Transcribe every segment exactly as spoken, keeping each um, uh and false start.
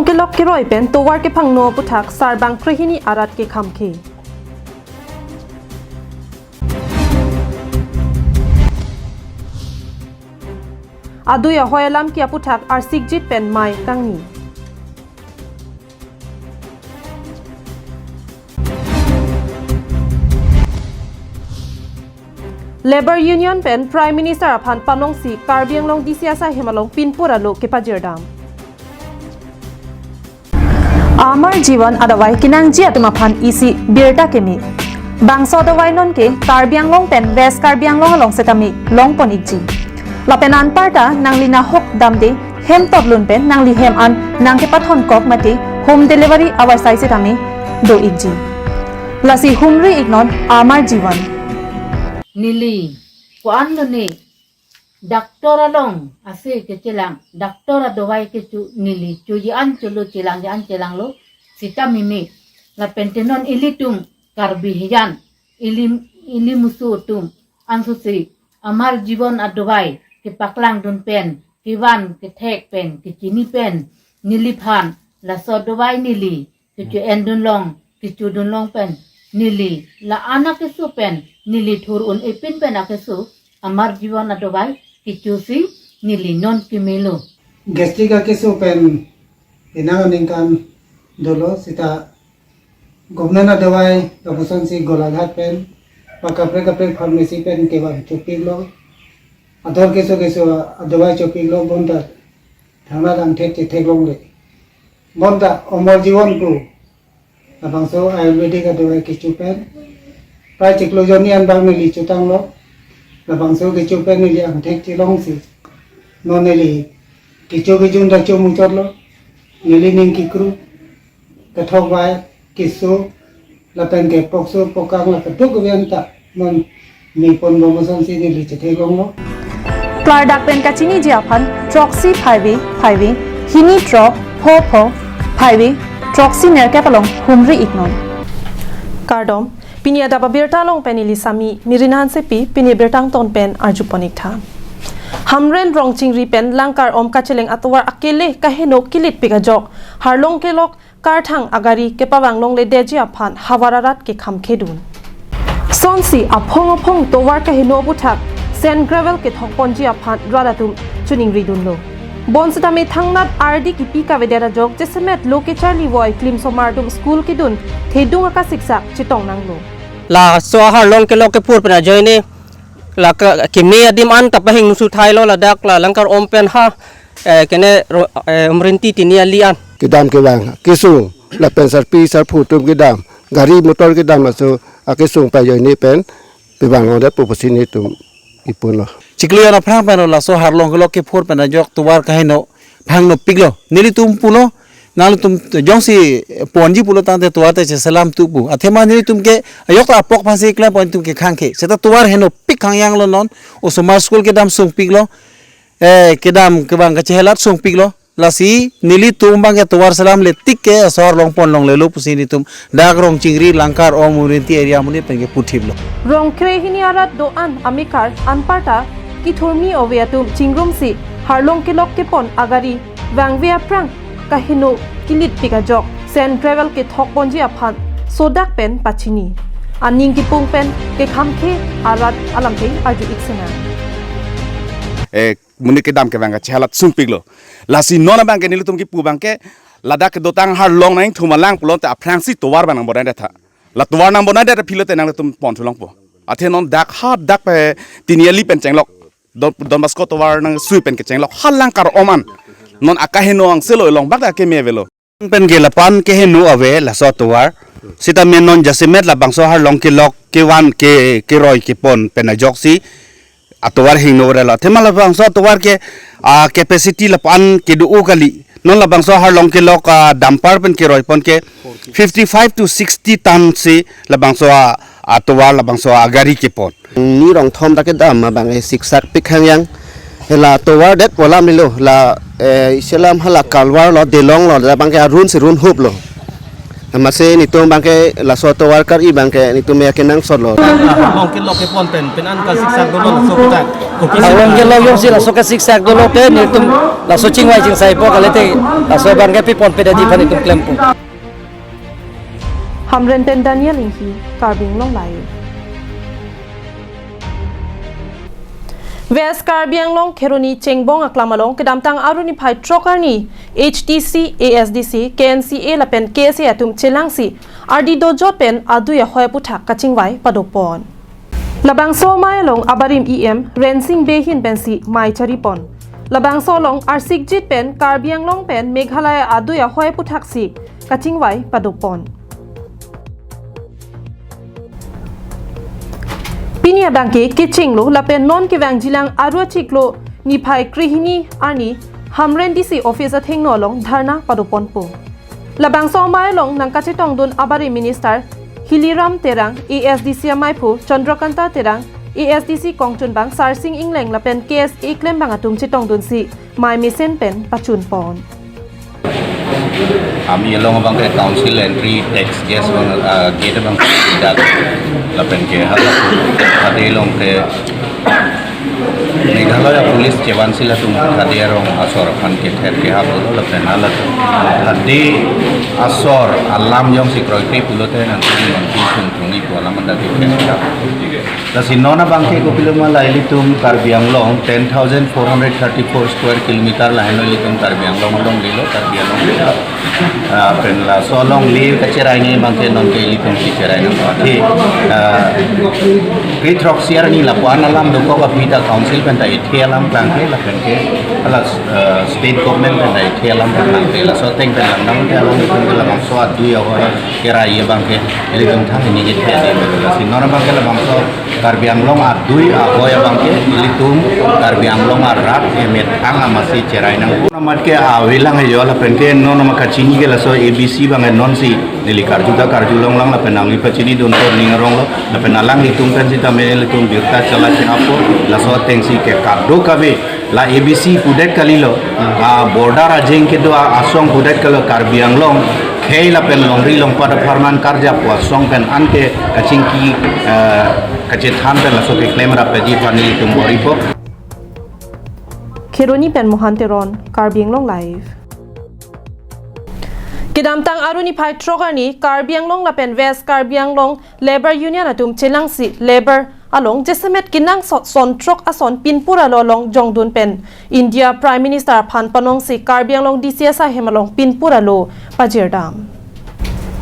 Kelok keroi pen tovar kephangno aputhak sarbang krehini arat kekhamkhe. Adui ahoi alam ke aputhak arsikjit pen mei kangni. Labour Union pen Prime Minister aphan panongsi Karbi Anglong D C asai hem along pinpur alo kepajirdam. Amar Jivan adavai kenangji atum aphan isi birta keme. Bangso adavai non ke Karbi Anglong pen West Karbi Anglong along setame longpon ikji. Lapen anparta nangli nahok damde hem toplun pen nangli hem an nangkepathon kok mate home delivery avarsai setame do ikji. Lasi humri iknon Amar Jivan. Neli ko-an lo ne doctor along ase kechelang, doctor adavai kecho neli choji an cholo, chelangji an chelanglo, sita mimi. Lapen te non ilitum Karbi hijan, ili, ili musu atum ansose Amar Jivan adavai kepaklangdun pen, kevan kethek pen, kechini pen, neliphan laso adavai neli kecho-endun long, kechodun long pen neli la-an akeso pen, neli thur un-e pin pen akeso Amar Jivan adavai kechosi neli non kemelo. Gastric akeso pen penang aningkan dolo, sita government adavai lapuson si Golaghat pen, pa kaprek kaprek pharmacy pen kevang chopiklo. Ador keso keso adavai chopiklo, bonta thangnat angthek chetheklongle. Bonta Amar Jivan pu labangso Ayurvedic adavai kecho pen, prai chiklo jonni an bang neli chotanglo. Labangso kecho pen neli angthek chelongsi non neli kecho kejun ta chomuchotlo. Neli ning kekru, kethok vai, keso, lapen ke pokso pokang la keduk kevian ta non mei ponbom asonsi neli chetheklonglo. Klardak pen kachiniji aphan throksi phaivi phaivi, hini throk pho pho phaivi, throksi nerkep along humri iknon. Kardom, pini adap abirta along pen ili sami Mirin Hansepi, pini birta angton pen arjupon iktha. Hamren Rongchingri pen Langkar-om kacheleng atovar akele kaheno kilitpik ajok Harlong Kelok karthang agari kepavang longledeji aphan havar arat kekhamkhedun. Sonsi aphong aphong tovar kaheno aputhak sand gravel kethokponji aphan rat atum choningridunlo. Bonsitame thangnat ardi kipi kavedet ajok jasemet lo kecharli voi klimsomar atum school kedun thedung akasiksak chetongnanglo. Laso Harlong Kelok kepur pen ajoine la ka, keme adim an kapahingno suthailo, ladak la Langkar-om pen ha, eh, kene ro-, eh, Umrinti tini ali an. Kedam kevang kesung lapen sarpi sarpo atum kedam, gari motor kedam laso akesung pen ajoine pen pevang longdet pu pusi nelitum kipunlo. Chiklo jon aphrang pen laso Harlong Kelok kepur pen ajok tovar kaheno phangnopiklo. Nelitum pulo, nanglitum jongsi ponji pulo tangte tovar te cheselam tu pu. Athema nelitum ke ajok ta apok aphansi klempon, nelitum ke khangkhe. Seta tovar henopik khangyanglo non. Osomar school kedam sungpiklo. Eh, kedam kevang kachehelat sungpiklo. Lasi nelitum abang ke tovar selamle tik ke asor longpon longlelo pusi nelitum dak Rongchingri, Langkar-om, Umrinti area amonit pen ke puthiplo. Rong krehini arat do-an amekar anparta kithurmi ove atum chingrumsi Harlong Kelok kepon agari vangve aphrang kaheno kilitpik ajok sand gravel kethokponji aphan sodak pen pachini. Aning kipung pen kekhamkhe arat alamthe arju iksena. Eh, monit kedam kevang kachehelat sungpiklo. Lasi non abang ke nelitum kipu abang ke ladak kedotang Harlong nangthum alang pulote aphrangsi tovar abang nangbonaidetha. La tovar nangbonaidetha pulote nanglitum ponthu longpo. Athe non dak ha dak pe tini ali pen chenglok. Don, Don Bosco tovar nangsui pen kechenglok ha Langkar-om an. Non akaheno angselo, longbak ta keme avelo. Pen ke lapu-an keheno ave laso tovar. Sitame non jasemet labangso Harlong Kelok kevan ke keroi kepon pen ajoksi atovar hingno relo. Athema labangso atovar ke, ah, capacity lapu-an kedo-o kali. Non labangso Harlong Kelok, ah, dumper pen keroipon ke fifty-five to sixty ton si labangso, ah, atovar labangso agari kepon. Ni rongthom ta kedam abang e siksak pik khangyang. Hela tovar det pu alam nilo, la, eh, iselam hala kalvar lo, delong lo, labang ke arun si run hup lo. Amatsi netum abangke laso tovar kar-i abangke netum ya kenangsotlo. Along kelok kepon pen, pen an kasiksak dolo laso kita. Along kelok jongsi laso kasiksak dolo ke netum laso chingvai chingsaipo kalite laso abangke piponpe dadi aphan netum klempo. Hamren pen Daniel Inghi, Karbi Anglong Live. West Karbi Anglong Kheroni Chengbong aklam along kedamtang Arni phai throk arni H D C, A S D C, K N C A lapen K S A atum chelangsi ardi dojot pen adui ahoi aphuthak kachingvai padopon. Labangso amei along abarim E M Rensing Bey ahin pensi mei charipon. Labangso along arsikjit pen Karbi Anglong pen Meghalaya adui ahoi aphuthaksi kachingvai padopon. Pini abangke kechenglo lapen non kevangjilang Aru achiklo niphai krehini arni Hamren D C office athengno along dharna padoponpo. Labangso amei along nangkachetongdun abarim minister Hiliram Terang, A S D C ameiphu Chandrakanta Terang, A S D C kongchunbang Sarsing Engleng lapen K S A klembang atum chetongdunsi mei mesen pen pachunpon. Ami along abangke council entry tax gas abang, ah, gate abang dak lapen ke hala hade along ke Meghalaya police chevansi latum hade arong asor aphan kether kehap dolo lapen hala hade asor alam jongsi kroikre pulote nangtum nangtum sung thungni pu alam anda kether kehap. Lasi non abangke kopiloma la ilitum Karbi Anglong ten thousand four hundred thirty-four square kilometer lahenlo ilitum Karbi Anglong alonglelo, Karbi Anglong alonglelo. Ah, pen laso alongle kacherai ni abangke nonke ilitum si cherai nang. Athe, ah, krethroksi arni lapu-an alam dokok aphi ta council penta ithe alam klangkle lapen ke hala, ah, state government penta ithe alam klangkle. Laso ateng pen langdam ke along ilitum ke labangso adui ahoi kerai abangke ilitum thang hini ithe ade. Lasi non abangke labangso Karbi Anglong adui ahoi abangke ilitum Karbi Anglong arat emethang amatsi cherai nang. Amat ke avelang yo lapen ke non amat kachini ke laso A B C abang nonsi neli karju ta karjulonglang lapen nangli pachinidun tor ning aronglo lapen alanglitum pen sita me ilitum birta chala chehapo laso atengsi ke kadokave la A B C pudet kalilo, ah, border ajeng kedo a-, asong pudet kalo Karbi Anglong khei lapen longri longpat apharman karjapo asong pen anke kachingki, ah, kachethan pen laso keklem rapji aphan nelitum bor-ipo. Kheroni pen Mohan Teron, Karbi Anglong Live. Kedamtang Arni phai throk arni Karbi Anglong lapen West Karbi Anglong Labour Union atum chelangsi labour along jasemet kenangsot son throk ason pinpur alo along jongdun pen India Prime Minister aphan panongsi Karbi Anglong D C S ahem along pinpur alo pajirdam.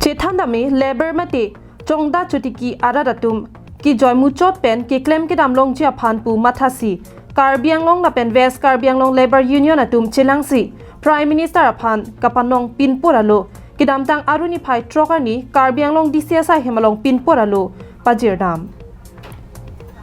Chethan dame labour mate chongda chotiki arat atum kejoi muchot pen keklem kedam longji aphan pu mathasi Karbi Anglong lapen West Karbi Anglong Labour Union atum chelangsi Prime Minister aphan kapanong pinpur alo kedamtang Arni phai throk arni Karbi Anglong D C S ahem along pinpur alo pajirdam.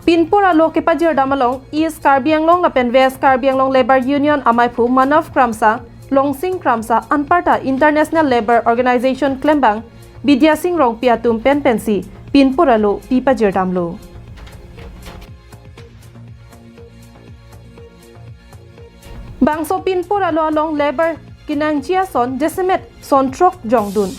Pinpur alo kepajirdam along East Karbi Anglong lapen West Karbi Anglong Labour Union ameiphu Manav Kramsa, Longsing Kramsa anparta International Labour Organization klembang Bidya Sing Rongpi atum pen pensi pinpur alo pi pajirdamlo. Bangso pinpur alo along labour kenangji ason jasemet son throk jongdun.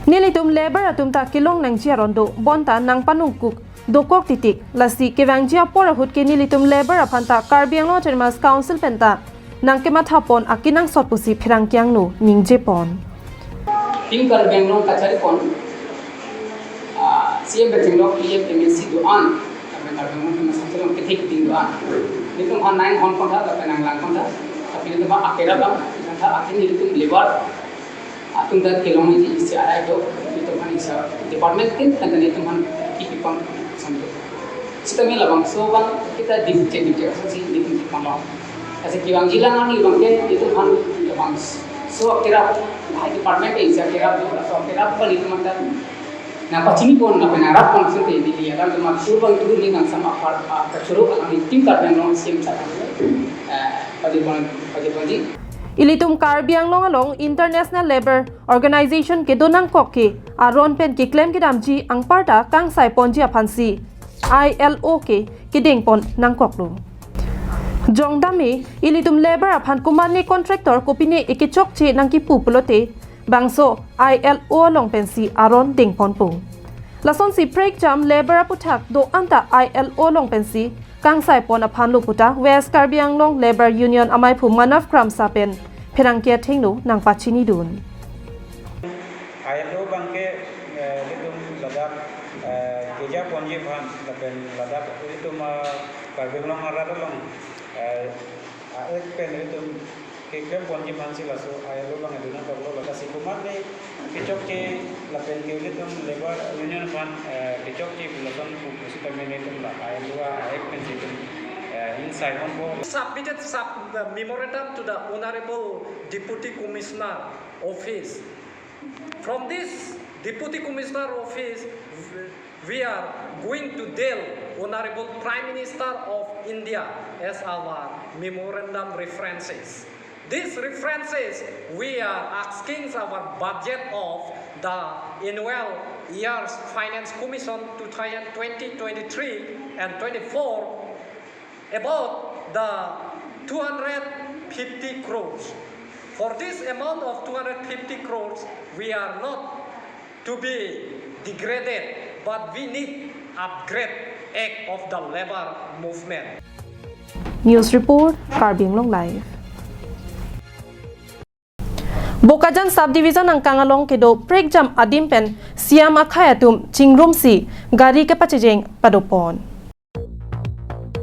Nelitum labour atum ta kelong nangji aron do bonta nangpanongkuk dokok titik, lasi kevangji apor ahut ke nelitum labour aphan ta Karbi Anglong Autonomous Council penta nangkemathapon akenangsot pusi pherangke angno ningjepon. Team Karbi Anglong kacharipon, ah, C M Bethenglo, P M, M A C do-an, kami Karbi Anglong kami samsirong kethek ding do-an. Nelitum han nang hon kontha, kami nang lang kontha, tapi nelitum akerap lang, kontha akhir nelitum labour atum ta kelong nangji isi arai do, nelitum han isi department kin, kan nelitum han kipipang sampai. Sitame labangso abang kita di cek di cek si nelitum kipang long. Kasi kevangjilang ani abangke nelitum han labangso akerap, hai department ke isi akerap do, laso akerap abang nelitum han ta nangpachinipon, nangpangarap pon sinte neli alam teman sur abang turu ni nang sama par, ah, kachuru alam ni Team Karbi Anglong C M sa, eh, pajipon, pajiponji. Ilitum Karbi Anglong along International Labour Organization kedo nangkok ke aron pen keklem kedamji anparta kangsai ponji aphansi I L O ke kedengpon nangkoklo. Jongdame ilitum labour aphan komatne contractor kopine ekechokche nangkipu pulote bangso I L O along pensi aron dengponpo. Lasonsi prekjam labour aputhak do-an ta I L O along pensi kangsaipon aphanlo puta West Karbi Anglong Labour Union amaiphu Manav Kramsa pen pherangke athengno nangpachinidun. I L O abangke, eh, ilitum ladak, eh, kejaponji aphan, lapen ladak ilitum, ah, Karbi Anglong arat along, eh, a-act pen ilitum keklemponji aphansi laso I L O abang aduna toklo, ladak si komatne kechokche lapen ke ilitum labour union aphan, eh, kechokche pu lason pu pusitame ilitum la I L O a-act pensi itum, eh, ingsaiponpo. Submitted sub-, the memorandum to the Honorable Deputy Commissioner Office. From this Deputy Commissioner Office, we are going to tell Honorable Prime Minister of India as our memorandum references. These references, we are asking our budget of the annual year's Finance Commission two thousand twenty, twenty-three and twenty-four about the two hundred fifty crores. For this amount of two hundred fifty crores, we are not to be degraded, but we need upgrade act of the labor movement. News report, Karbi Anglong Live. Bokajan Subdivision angkang along kedo prekjam adim pen C M akhei atum chingrumsi gari kepachejeng padopon.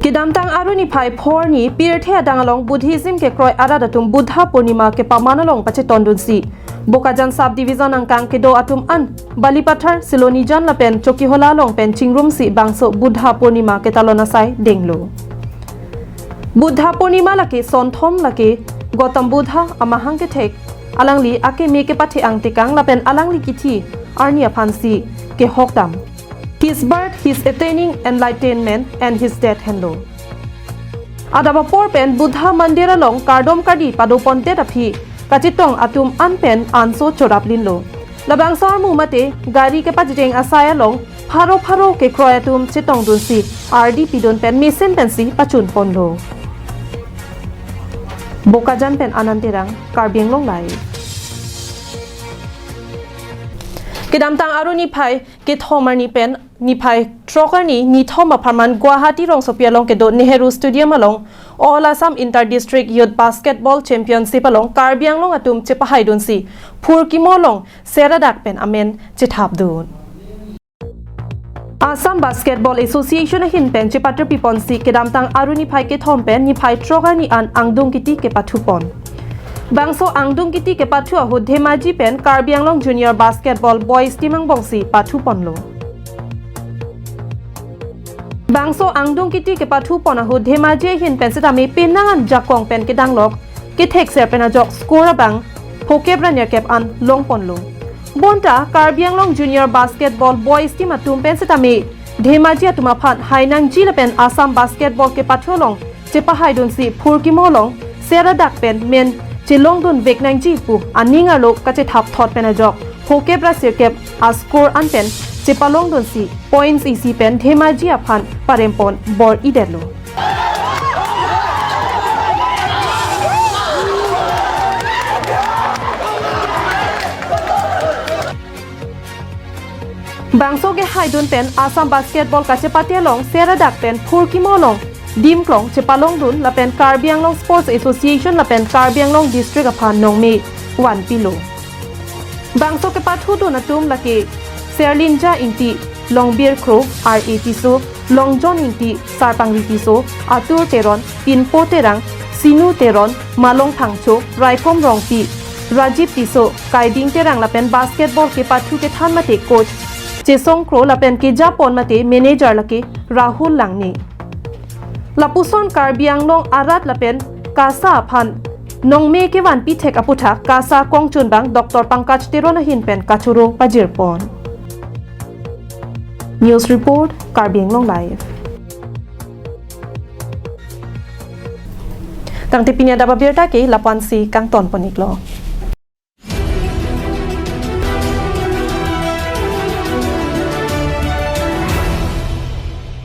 Kedamtang Aru niphai phorni pirthe adang along Buddhism kekroi arat atum Buddha Purnima kepaman along pachetondunsi Bokajan Subdivision angkang kedo atum an Balipathar, Silonijan lapen Chokihola along pen chingrumsi bangso Buddha Purnima ketalon asai denglo. Buddha Purnima lake sonthom lake Gautam Buddha amahang kethek alangli akeme kepathe angtekang lapen alangli kithi arni aphansi kehokdam. His birth, his attaining enlightenment, and his death henlo. Adap apor pen Buddha Mandir along kardom kardi padopondet aphi kachetong atum an pen anso choraplinlo. Labangso armu mate gari kepachejeng asai along pharo pharo kekroi atum chetongdunsi ardi pidun pen mesen pensi pachunponlo. Bokajan pen Anand Terang, Karbi Anglong Live. Kedamtang Aru niphai kethom arni pen niphai throk arni nithom apharman Guwahati rongsopi along kedo Nehru Stadium along All Assam Inter District Youth Basketball Championship along Karbi Anglong atum chepahaidunsi phurkimo along seradak pen amen chethapdun. Assam Basketball Association ahin pen chepatirpiponsi kedamtang Aru niphai kethom pen niphai throk arni an angdung kiti kepathupon. Bangso angdung kiti kepathu ahut Dhemaji pen Karbi Anglong Junior Basketball Boys team angbongsi pathuponlo. Bangso angdung kiti kepathupon ahut Dhemaji ahin pen setame penang an jakong pen kedanglok kethekser pen ajok score abang phokep ra nerkep an longponlo. Bonta Karbi Anglong Junior Basketball Boys team atum pen setame Dhemaji atum aphan hainangji lapen Assam Basketball kepathu along chepahaidunsi phurkimo along seradak pen men chelongdun veknangji pu aning arlo kachethap thot pen ajok phokep ra sirkep a-score an pen chepalongdunsi points isi pen Dhemaji aphan parempon bor-idetlo. Bangso kehaidun pen Assam Basketball kachepate along seradak pen phurkimo along dimklong chepalongdun lapen Karbi Anglong Sports Association lapen Karbi Anglong District aphan nongme vanpilo. Bangso kepathudun atum lake Serlinja Ingti, Longbir Kro, R A Tisso, Longjon Ingti, Sarpangri Tisso, Atur Teron, Pinpo Terang, Sinu Teron, Malong Thangcho, Raikom Rongpi, Rajib Tisso, Kaiding Terang lapen basketball kepathu kethan mate coach Chesong Kro lapen kejapon mate manager lake Rahul Langne. Lapuson Karbi Anglong arat lapen KASA aphan nongme kevanpi thek aputhak KASA kongchunbang Doctor Pankaj Teron ahin pen kachoro pajirpon. News report, Karbi Anglong Live. Tangte pini adap abirta ke lapu-ansi kangtonpon-iklo.